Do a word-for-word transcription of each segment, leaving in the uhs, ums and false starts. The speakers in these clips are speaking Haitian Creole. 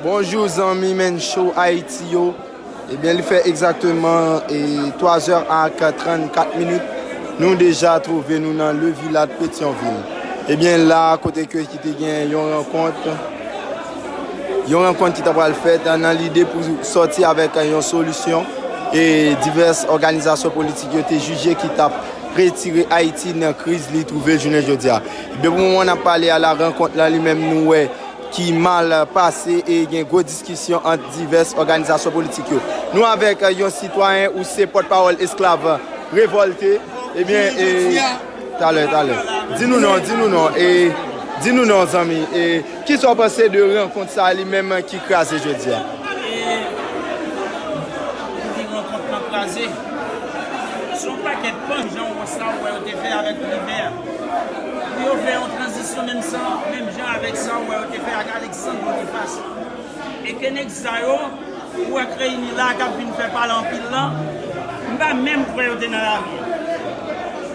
Bonjou zanmi Mencho Ayiti yo. Ebyen, li fè egzakteman e, twa zè ak trannkat minit. Nou deja twouve nou nan Le Village Petyonvil. Ebyen, la kote ke ki te gen yon rankont, yon rankont ki ta pral fèt nan lide pou sòti avèk yon solisyon e divès òganizasyon politik yo te jije ki t ap retire Ayiti nan kriz li twouve l jounen jodi a. Ebyen, pou moman n ap pale a la, rankont la li menm nou wè ki mal pase e gen gwo diskisyon ant divès òganizasyon politik yo. Nou avèk yon sitwayen ou se pòtpawòl esklav revòlte. Ebyen, e, talè, talè. Di nou non, di nou non, e, di nou non, zanmi, e, kisa w panse de rankont sa li menm ki kraze jodi a? E, pou di rankont lan kraze, se yon pakèt panm jan w wè sa w wè yo te fè avèk Privè. Pou yo fè yon tranzisyon menm sa, menm jan avèk sa w wè yo te fè ak Alexandre Boniface. E ke nèg sa yo, ou wè Kreyini la k ap vin fè pale anpil lan, m pa menm kwè yo te nan lari a.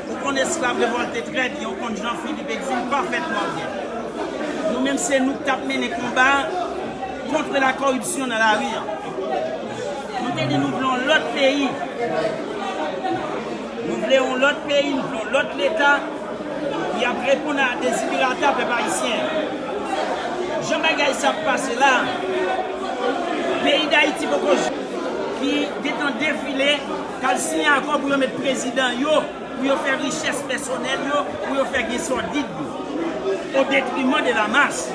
Ou konn esklav revòlte trè byen, ou konn Jean Philippe Exil pafètman byen. Nou menm se nou k t ap mennen konba kont la koripsyon nan lari a. Nou te di nou vle yon lòt peyi. Nou vle yon lòt peyi, nou vle yon lòt Leta ki ap reponn a desiderata pèp ayisyen an. Jan bagay sa ap pase la, peyi Dayiti poko ki gentan defile, k al siyen akò pou yo met prezidan yo, pou yo fè richès pèsonèl yo, pou yo fè gen sòdid yo, o detriman de la mas.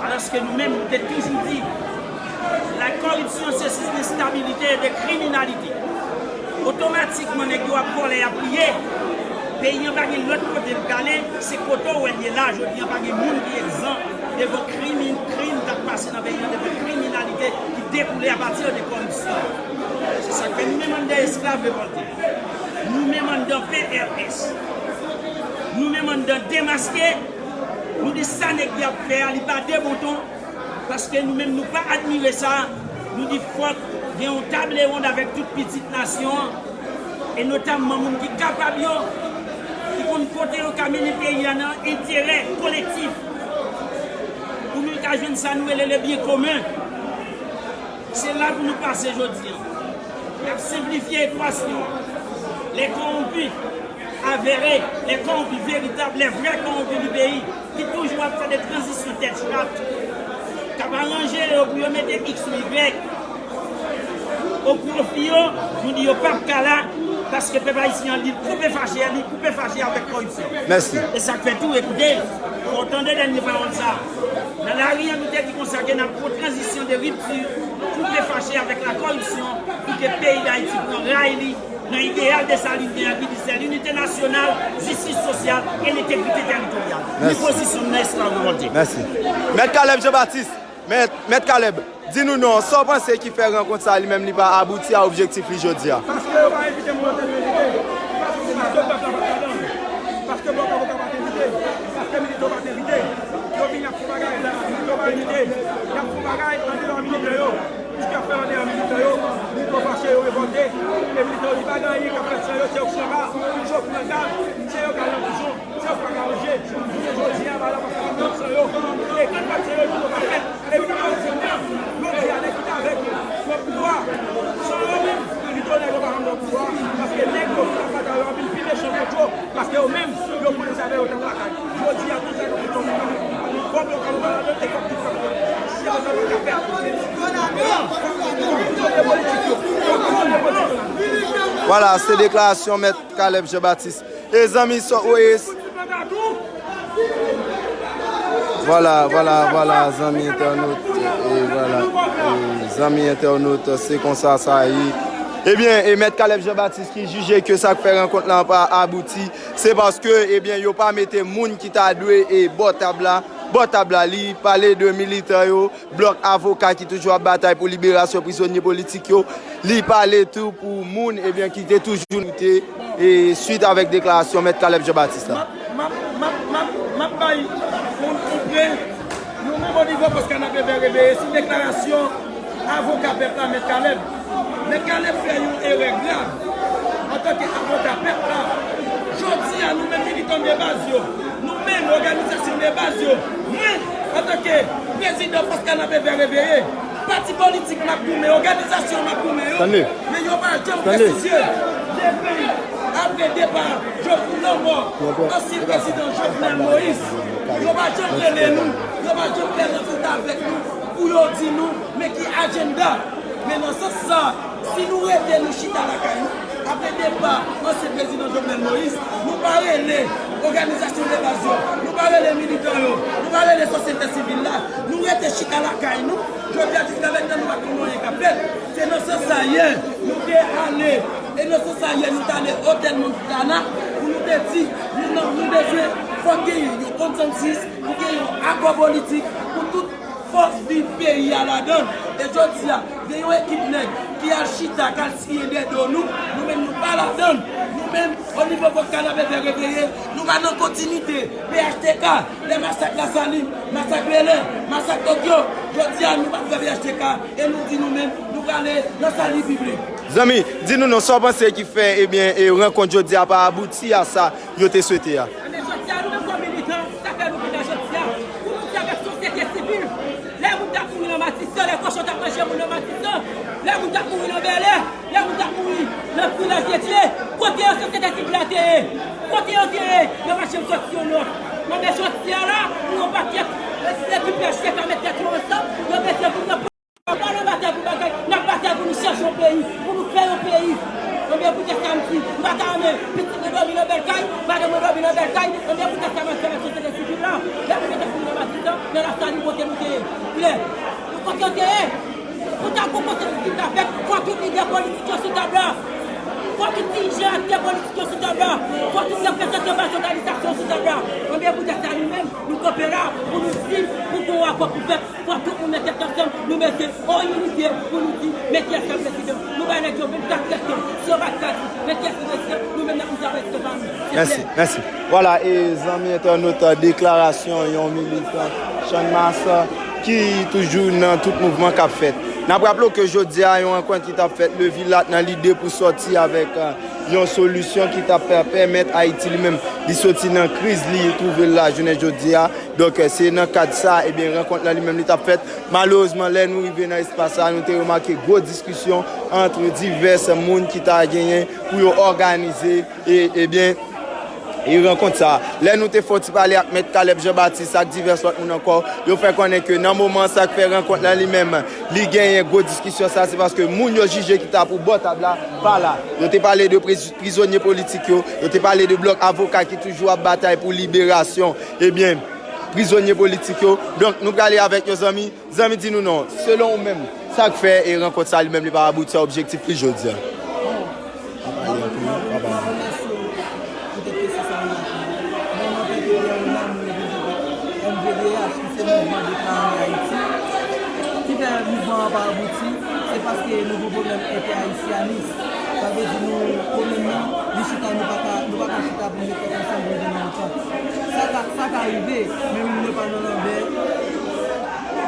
Alòske nou menm, nou te toujou di, la koripsyon se siz de stabilite e de kriminalite. Otomatikman, nèg yo ap vòlè, y ap piye. Peyi an pa gen lòt kote l prale, se kote w wè l ye la. Jodi an, pa gen moun ki egzan devan krim, krim k ap pase nan peyi an, devan kriminalite ki dekoule apati de koripsyon. Se sa k fè nou menm anndan esklav revòlte. Nou menm anndan P R S. Nou menm anndan demaske. Nou di sa nèg y ap fè a, li pa de bon ton. Paske nou menm nou pa admire sa. Nou di fòk gen yon table ronde avèk tout pitit nasyon an, e notamman moun ki kapab yo, ki konn kote yo ka mennen peyi a nan enterè kolektif. Pou nou ka jwenn sa nou rele le byen komen. Se la pou nou pase jodi an. Y ap senplifye ekwasyon an. Les corrompus avérés, les corrompus véritables, les vrais corrompus du pays, ki toujou ap fè de tranzisyon tèt chat, k ap aranje yo pou yo mete X ou Y o pwofi yo, nou di yo p ap ka la, paske pèp ayisyen an, li koupe fache, li koupe fache avèk koripsyon. Mèsi. E sa k fè tou, ekoute, fò w tande dènye pawòl sa a. Nan lari an, nou te di konsa ke n ap fè yon tranzisyon de ripti, koupe fache avèk la koripsyon, pou ke peyi Dayiti pran ray li nan ideyal desalinyen an ki di c'est l'unité nationale, justice sociale et l'intégrité territoriale. Mèsi. Ni pozisyon nan esklav revòlte. Mèsi. Mèt Caleb Jean Baptiste, Mèt, Mèt Caleb, di nou non, sa w panse ki fè rankont sa li menm li pa abouti a objektif li jodi a? Paske yo pa envite moun nan tèt envite. Paske pèp la pa t ladan. Paske blòk avoka pa t envite. Paske militè yo pa t envite. Yo vin y ap fè bagay la, militè yo pa envite. Y ap fè bagay andeyò militè yo. Piske y ap fè andeyò militè yo, militè yo fache, yo revòlte. E militè yo di pa gen anyen k ap fèt san yo, se yo k chita, se yo k pran zam, se yo k al nan prizon, se yo k pa ka manje. Jounen jodi a, bagay la pa fèt menm san yo. E kan fèt san yo, militè yo pa fèt. E militè yo di menm, yo di a nèg ki t avèk yo nan pouvwa, san yo menm, militè yo pa janm nan pouvwa. Paske nèg yo ki t ap batay yo anpil pi mechan kont yo. Paske yo menm, yo konnen sa fè yo t ap lakay. Jodi a, tout sa yo fè yo fòk yo ka pran ladan e fòk tout sa yo fè. Si yo pa ka fè, fòk yo konnen politik yo. Fòk yo konnen politik yo. Vwala, se deklarasyon Mèt Caleb Jean Baptiste. E zanmi, sa w wè, vwala, vwala, vwala, zanmi entènot, e vwala, e zanmi entènot, se konsa sa ye. Ebyen, e Mèt Caleb Jean Baptiste ki jije ke sa k fè rankont lan pa abouti, se paske, ebyen, yo pa mete moun ki ta dwe, e, bò tab la, bò tab la, li pale de militan yo, blòk avoka ki toujou ap batay pou liberasyon prizonye politik yo. Li pale tou pou moun, ebyen, ki te toujou lite, e, swit avèk deklarasyon Mèt Caleb Jean Baptiste la. M ap, m ap, m ap, m ap, m ap bay yon, yon pre, yon memò di Gran Fòs Kanapevè Reveye sou deklarasyon avoka pèp la, Mèt Caleb. Mèt Caleb fè yon erè grav antanke avoka pèp la. Jodi a, nou menm militan de baz yo, nou menm òganizasyon de baz yo, mwen, antanke prezidan Fòs Kanapevè Reveye, Pati politik m ap goumen, òganizasyon m ap goumen yo, men yo pa janm desizye. Depi apre depa Jovenel, lanmò ansyen prezidan Jovenel Moïse, yo pa janm rele nou, yo pa janm fè rankont avèk nou pou yo di nou men ki ajanda. Men nan sans sa, si nou rete nou chita lakay nou, apre depa ansyen prezidan Jovenel Moïse, nou pa rele òganizasyon de baz yo, nou pa rele militan yo, nou pa rele sosyete sivil la, nou rete chita lakay nou. Jodi a jiska mentnan nou pa konn anyen k ap fèt. Se nan sans sa yè nou te ale, e nan sans sa yè nou te ale otèl Montana pou nou te di nou nan, nou bezwen, fòk genyen yon konsansis, pou gen yon akò politik pou tout fòs viv peyi a ladan l. E jodi a, gen yon ekip nèg ki al chita, k al siyen dèdo nou, nou menm nou pa ladan l. Nou menm, o nivo Vòt Kanapevè Reveye, nou pa nan kontinite. P H T K, lè masak Lasalin, masak Bèlè, masak Tokyo, jodi a nou p ap fè P H T K, e nou di nou menm, nou prale nan sali piblik. Zanmi, di nou non, sa w panse ki fè, ebyen, e rankont jodi a pa abouti a sa yo te swete a? Ebyen, jodi a, nou menm kòm militan, sa fè nou vin la jodi a, pou nou di avèk sosyete sivil, lè moun t ap mouri nan Matisan, lè kochon t ap manje moun nan Matisan, lè moun t ap mouri nan Bèlè, lè moun t ap mouri nan Vilaj de Dye, kote yo sosyete sivil la te ye? Kote yo te ye? Yo pa janm sòti yon nòt. Ebyen, jodi a la, pou yon pakèt, e, ekip P H T K mete tèt yo ansanm, yo mete pou yo pa nan batay pou bagay, n ap batay pou nou chèche yon peyi, pou nou fè yon peyi. Ebyen, poutèt sa m di, m pa ta renmen pitit mwen dòmi nan bèl kay, madanm mwen dòmi nan bèl kay, ebyen, poutèt sa m ap fè avèk sosyete sivil la, lè nou mete pou nou nan Matisan, nan Lasalin kote nou te ye. Klè. Nou kote yo te ye. Pou ta gon konsansis ki ta fèt, fò tout lidè politik yo sou tab la. Fò tout dirijan aktè politik yo sou tab la. Fò tout reprezantan baz òganizasyon sou tab la. Ebyen, poutèt sa, nou menm, nou kanpe la pou nou di, pou gon akò pou fèt, fò tout moun met tèt ansanm, nou mete an inite pou nou di, men kiyès k ap prezidan. Nou bay nèg yo vennkat lèt tan, si yo pa t ka di, men kiyès ki prezidan, nou menm n ap di sa prezidan pa nou. Se klè. Mèsi, mèsi. Vwala, e zanmi entènot, deklarasyon yon militan Channmas ki toujou nan tout mouvman k ap fèt. N ap raple w ke jodi a, yon rankont ki t ap fèt Levilat nan lide pou sòti avèk, e, yon solisyon ki t ap pè-, pèmèt Ayiti li menm li sòti nan kriz li twouve l la jounen jodi a. Donk, e, se nan kad sa, ebyen, rankont lan li menm li t ap fèt. Malerezman, lè nou rive nan espas sa, nou te remake gwo diskisyon ant divès moun ki ta genyen pou yo òganize, e, ebyen, e rankont sa. Lè nou te fè yon ti pale ak Mèt Caleb Jean Baptiste ak divès lòt moun ankò, yo fè konnen ke nan moman sa k fè rankont lan li menm, li genyen gwo diskisyon sa, se paske moun yo jije ki ta pou bò tab la, pa la. Yo te pale de priz-, prizonye politik yo, yo te pale de blòk avoka ki toujou ap batay pou liberasyon, ebyen, prizonye politik yo. Donk, nou prale avèk yo, zanmi. Zanmi, di nou non, selon ou menm, sa k fè e rankont sa li menm li pa abouti a objektif li jodi a? Bon, m ap, m ap, m ap remèsye w poutèt kesyon sa w lage. Men nan pèdi dèyè w la, mwen reprezante M V D H, ki se Mouvman Dekla Anni Ayiti. Ki fè mouvman an pa abouti, se paske nou gen pwoblèm entè-ayisyanis. Sa vle di nou, pwoblèm nan, li chita, nou pa ka, nou pa ka chita pou nou met tèt ansanm pou nou vin nan antant. Sa ka, sa ka rive, men nou pa nan Lanbè.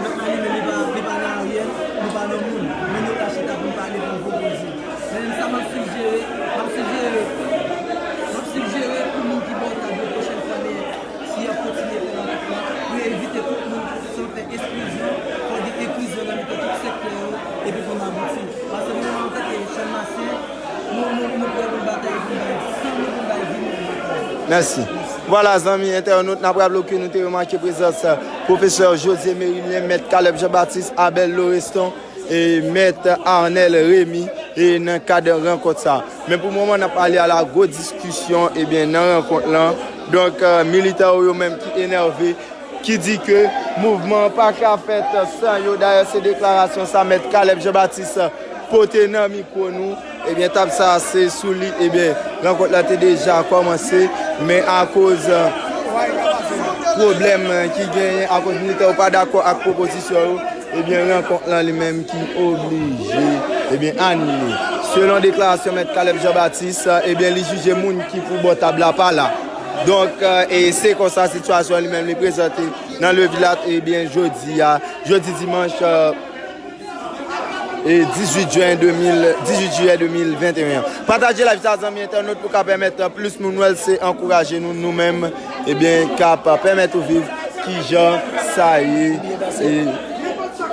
Lòt la li menm li pa, li pa nan Ariel, nou pa nan moun. Men nou ka chita pou n pale, pou n pwopoze. Men sa m ap sijere, m ap sijere, m ap sijere pou moun ki bò tab yo pwochèn fwa, men si y ap kontinye fè rankont lan, pou yo evite tout moun, san fè eksklizyon, fò gen enklizyon nan mitan tout sektè yo, epi pou n abouti. Paske nou menm antanke Channmasyen, nou, nou, nou prè pou n batay, pou n bay san nou, pou n bay vi nou pou batay. Mèsi. Vwala, zanmi entènot, n ap raple w ke nou te remake prezans pwofesè José Mérilien, mèt Caleb Jean Baptiste, Abel Loreston, e mèt Arnel Remy, e nan kad rankont sa. Men pou moman, n ap ale a la gwo diskisyon, ebyen, nan rankont lan. Donk, e, militan yo, yo menm ki enève, ki di ke mouvman an pa ka fèt san yo. Dayè, se deklarasyon sa mèt Caleb Jean Baptiste pote nan mikwo nou. Ebyen, tab sa, se sou li, ebyen, rankont la te deja kòmanse, men akoz, e, pwoblèm, e, ki genyen, akoz militè yo pa dakò ak pwopozisyon yo, ebyen, rankont lan li menm ki oblije, ebyen, anile. Selon deklarasyon mèt Caleb Jean Baptiste, ebyen, li jije moun ki pou bò tab la pa la. Donk, e, e se konsa sitiyasyon an li menm li prezante nan Levilat, ebyen, jodi a, jodi dimanch, e, e dizuit jen de mil, dizuit jiyè de mil venteyen an. Pataje live sa, zanmi entènot, pou ka pèmèt plis moun wè l, se ankouraje nou, nou menm, ebyen, k ap pèmèt ou viv kijan sa ye, e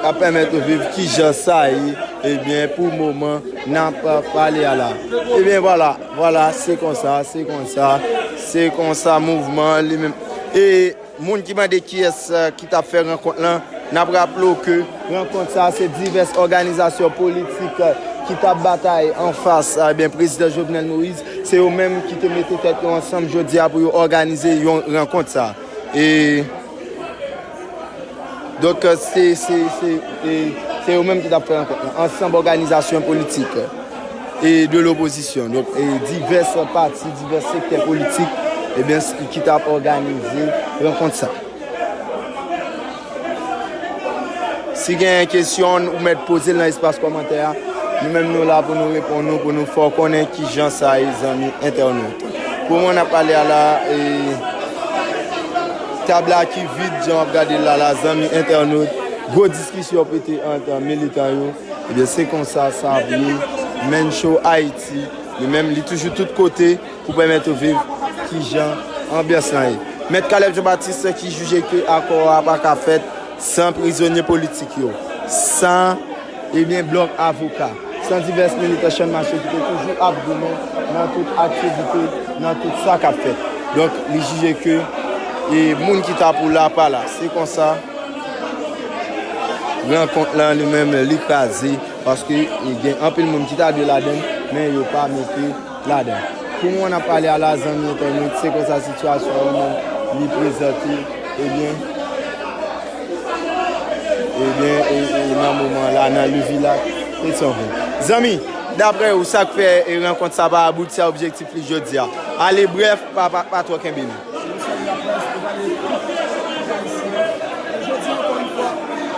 Ap pèmèt ou viv kijan sa ye, ebyen, pou moman n ap pale a la. Ebyen, vwala, vwala, se konsa, se konsa, se konsa mouvman an li menm. E moun ki mande kiyès, eh, ki t ap fè rankont lan, n ap raple w ke rankont sa a se divès òganizasyon politik, eh, ki t ap batay anfas, eh, ebyen, prezidan Jovenel Moïse. Se yo menm ki te mete tèt yo ansanm jodi a pou yo òganize yon rankont sa a. E Donk, se, se, se, e, se yo menm ki t ap fè rankont lan. Ansanm òganizasyon politik e de lopozisyon. Donk, e divès pati, divès sektè politik, ebyen, s- ki t ap òganize rankont sa. Si gen kesyon, ou mèt poze l nan espas kòmantè a. Nou menm, nou la pou nou reponn ou, pou nou fè w konnen kijan sa ye, zanmi entènot. Pou mwen, n ap pale a la, e, tab la ki vid, jan w ap gade l la, la, zanmi entènot. Gwo diskisyon pete ant militan yo. Ebyen, se konsa sa ap ye. Mencho Ayiti, li menm, li toujou tout kote pou pèmèt ou viv kijan anbyans lan ye. Mèt Caleb Jean Baptiste ki jije ke akò a pa ka fèt san prizonye politik yo, san, ebyen, blòk avoka, san divès militan Chann Mach yo ki te toujou ap goumen nan tout aktivite, nan tout sa k ap fèt. Donk, li jije ke, e, moun ki ta pou la pa la. Se konsa, rankont lan li menm li kraze, paske, e, gen anpil moun ki ta dwe ladann, men yo pa mete ladan. Pou mwen, n ap pale a la, zanmi entènot, se konsa sitiyasyon an li menm li prezante, ebyen, ebyen, e, e, nan moman la, nan Levilak, Petyonvil. Zanmi, daprè ou, sa k fè, e, rankont sa pa abouti a objektif li jodi a? Ale brèf, pa, pa, pa twò kenbe nou. Jodi, ankò yon fwa,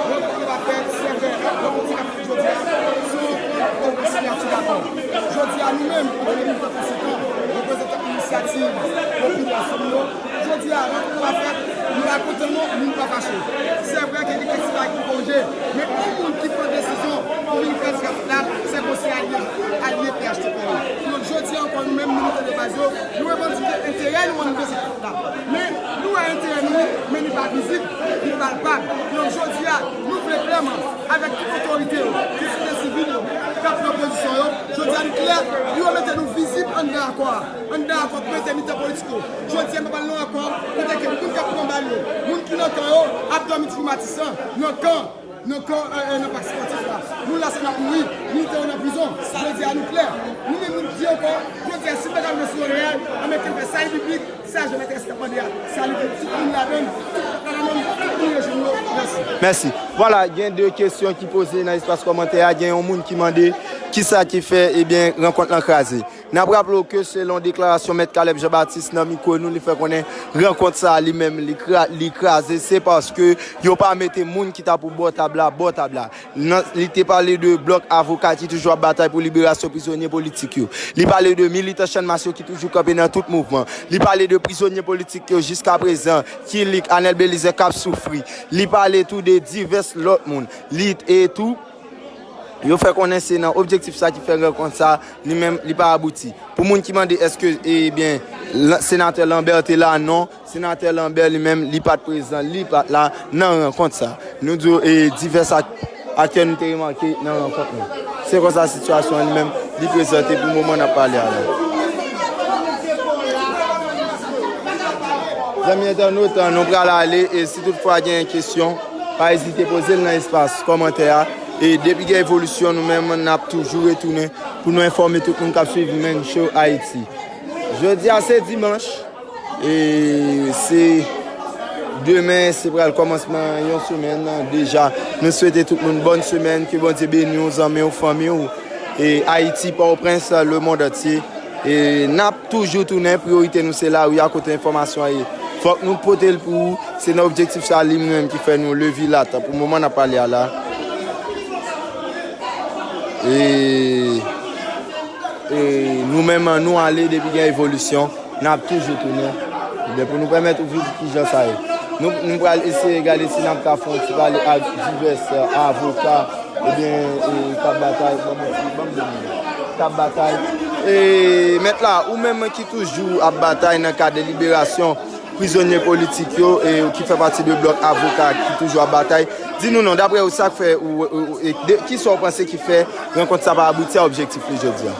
rankont nou pa fèt, se vre, rankont sa k ap fèt jodi a, se yon rankont de rekonsiyasyon dakò. Jodi a, nou menm, antanke militan konsekan, reprezantan inisyativ popilè sou nou yo, jodi a, rankont nou pa fèt, nou pa kontan non, nou pa fache. Se vre ke gen kèk ti bagay ki korije, men yon moun ki pran desizyon pou vin kraze rafit la, se konsèy alye, alye P H T K yo. Donk, jodi a ankò, nou menm, militan de baz yo, nou revandike enterè nou anndan se rafit la. Men, nou wè enterè nou, men li pa vizib, li palpab. Donk, jodi a, nou vle klèman, avèk tout otorite yo, tout sivil yo, k ap pran pozisyon yo, jodi a, nou klè, pou yo mete nou vizib anndan akò a, anndan akò pou mete militan politik yo. Jodi a, nou pa pral nan akò, kote ke moun k ap pran bal yo, moun ki nan kan yo, ap dòmi timoun Matisan, nan kan, nan kan, e, e, nan pak sipòtif la. Nou la, se n ap mouri, militè yo nan prizon. Jodi a, nou klè. Nou menm, nou di ankò, jodi a, si nou pa ka rive sou yon rèyèl, anben ke n fè sa li piblik, sa Jovèl Tresli t ap mande a, sa li pou tout moun ladann, tout pèp la ladann, tout moun rejwenn yo. Mèsi. Mèsi. Vwala, gen de kesyon ki poze nan espas kòmantè a. Gen yon moun ki mande kisa ki fè, ebyen, rankont lan kraze. N ap raple w ke selon deklarasyon Mèt Caleb Jean Baptiste nan mikwo nou, li fè konnen rankont sa a li menm li kra-, li kraze, se paske yo pa mete moun ki ta pou bò tab la, bò tab la. Nan, li te pale de blòk avoka ki toujou ap batay pou liberasyon prizonye politik yo. Li pale de militan Channmas yo ki toujou kanpe nan tout mouvman. Li pale de prizonye politik yo jiskaprezan, Kilik, Anèl Belizaire k ap soufri. Li pale tou de divès lòt moun. Li, e tou, yo fè konnen se nan objektif sa ki fè rankont sa, li menm, li pa abouti. Pou moun ki mande èske, ebyen, la, senatè Lambert te la, non, senatè Lambert li menm, li pa t prezan, li pa t la nan rankont sa. Nou di w, e, divès ak-, aktè nou te remake nan rankont nou. Se konsa sitiyasyon an li menm, li prezante pou moman n ap pale a la. Zanmi entènot, nou pral ale, e si toutfwa gen kesyon, pa ezite poze l nan espas kòmantè a. E depi gen evolisyon, nou menm, n ap toujou retounen pou nou enfòme tout moun k ap swiv Mencho Ayiti. Jodi a, se dimanch. E se demen, se pral kòmansman yon semèn deja. Nou swete tout moun bòn semèn, ke Bondye beni w, zanmi w, fanmi w. E Ayiti, Pòtoprens, lemonn antye. E n ap toujou tounen, priyorite nou se lari a kote enfòmasyon an ye. Fòk nou pote l pou ou. Se nan objektif sa li menm ki fè nou leve la, pou moman n ap pale a la. E, e nou menm, nou ale depi gen evolisyon, n ap toujou tounen. Ebyen, pou nou pèmèt ou viv kijan sa ye. Nou, nou pral eseye gade si n ap ka fè yon ti pale ak divès, e, avoka, ebyen, e, k ap batay, ban m yon ti, ban m de minit, k ap batay. E, mèt la, ou menm ki toujou ap batay nan kad de liberasyon prizonye politik yo, e, ki fè pati de blòk avoka ki toujou ap batay, Di nou non, daprè ou, sa k fè ou, ou, ou, e de, ki sa w panse ki fè rankont sa pa abouti a objektif li jodi a?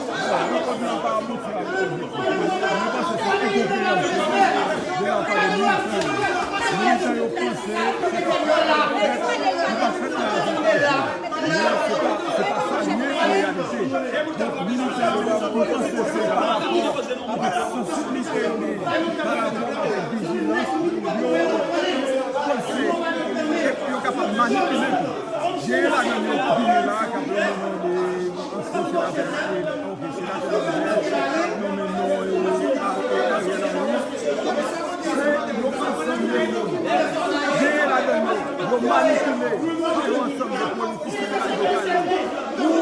Avèk sansiblite yo genyen pa rapò avèk vijilans, yo panse yo kapab manipile tou. Genyen ladan yo ki vini la, k ap nonmen non de ansyen senatè, ok, senatè Lambert, k ap nonmen non, e, a, e, Ariel Henry. Se yon ansanm de moun. Genyen ladan yo, yo manipile pa yon ansanm de politisyen radikal pou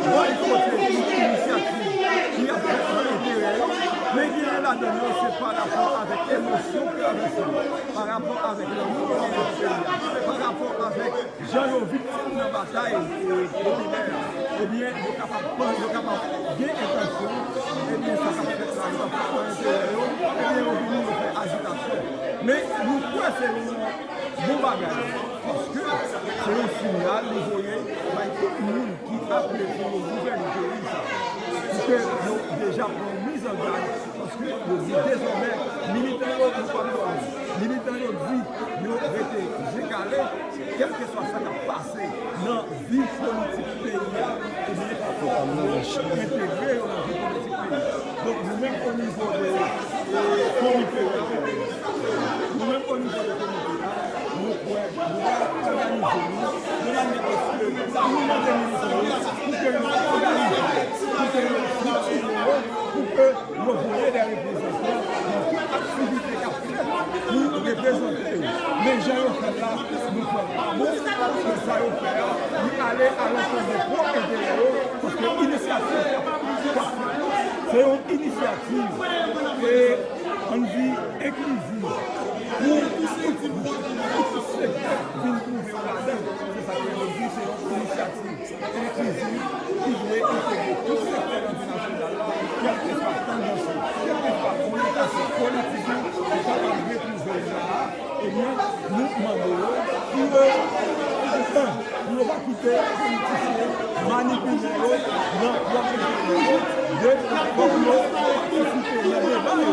bòykote tout inisyativ ki ap fèt nan enterè yo, men genyen ladan yo, se pa rapò avèk emosyon k travèse yo, pa rapò avèk lanmou yo genyen pou peyi a, pa rapò avèk jan yo viktim nan batay, e, popilè a, ebyen, yo kapab, yo kapab gen entansyon, ebyen, sa k ap fèt la, yo kapab pran enterè yo, ebyen, yo vini, yo fè ajitasyon. Men, nou kwè se yon bon bagay, paske se yon siyal li voye bay tout moun ki ap vle pou yo gouvène peyi sa. Pou ke yo deja pran yon mizangaj, paske yo di dezòmè, militan yo, nou p ap dòmi. Militan yo di yo rete je kale, kèlkeswa sa k ap pase nan vi politik peyi a, ebyen, fòk yo entegre yo nan vi politik peyi a. Donk, nou menm o nivo de, e, komite a, nou menm o nivo de komite a, nou kwè, nou va òganize nou de manyè a se ke nou mande militan yo pou ke yo òganize, pou ke yo estriktive yo, pou ke yo voye de reprezantan nan tout aktivite k ap fèt pou reprezante yo. Men jan yo fè l la, nou kwè pa bon, paske sa yo fè a, li ale alantou de pwòp enterè yo, paske inisyativ k ap, k ap fèt la, se yon inisyativ, e, ann di, enkliziv, pou tout, pou tout sektè vin twouve yo ladan. Se sa k fè yo di se yon inisyativ enkliziv ki dwe entegre tout sektè nan vi nasyonal la, kèlkeswa tandans ou, kèlkeswa oryantasyon politik ou, ou kapab retwouve l la a, ebyen, nou mande yo pou yo pran tan, pou yo pa kite politisyen manipile yo nan pwòp enterè yo, de fòk yo patisipe nan deba yo,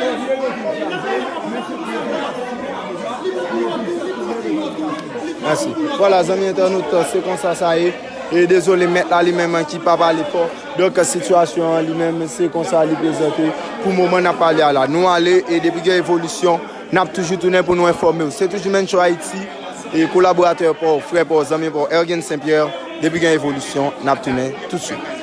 olye yo vin kraze, men se pou yo vin patisipe nan deba, pou yo vin fè tounen revandikasyon. Mèsi. Vwala, zanmi entènot, se konsa sa ye. E dezole, mèt la li menm ki pa pale fò. Donk, sitiyasyon an li menm, se konsa li prezante pou moman n ap pale a la. Nou ale, e depi gen evolisyon, n ap toujou tounen pou nou enfòme w. Se toujou Mencho Haiti, e kolaboratè pa w, frè pa w, zanmi pa w, Ergen Saint Pierre. Depi gen evolisyon, n ap tounen toutswit.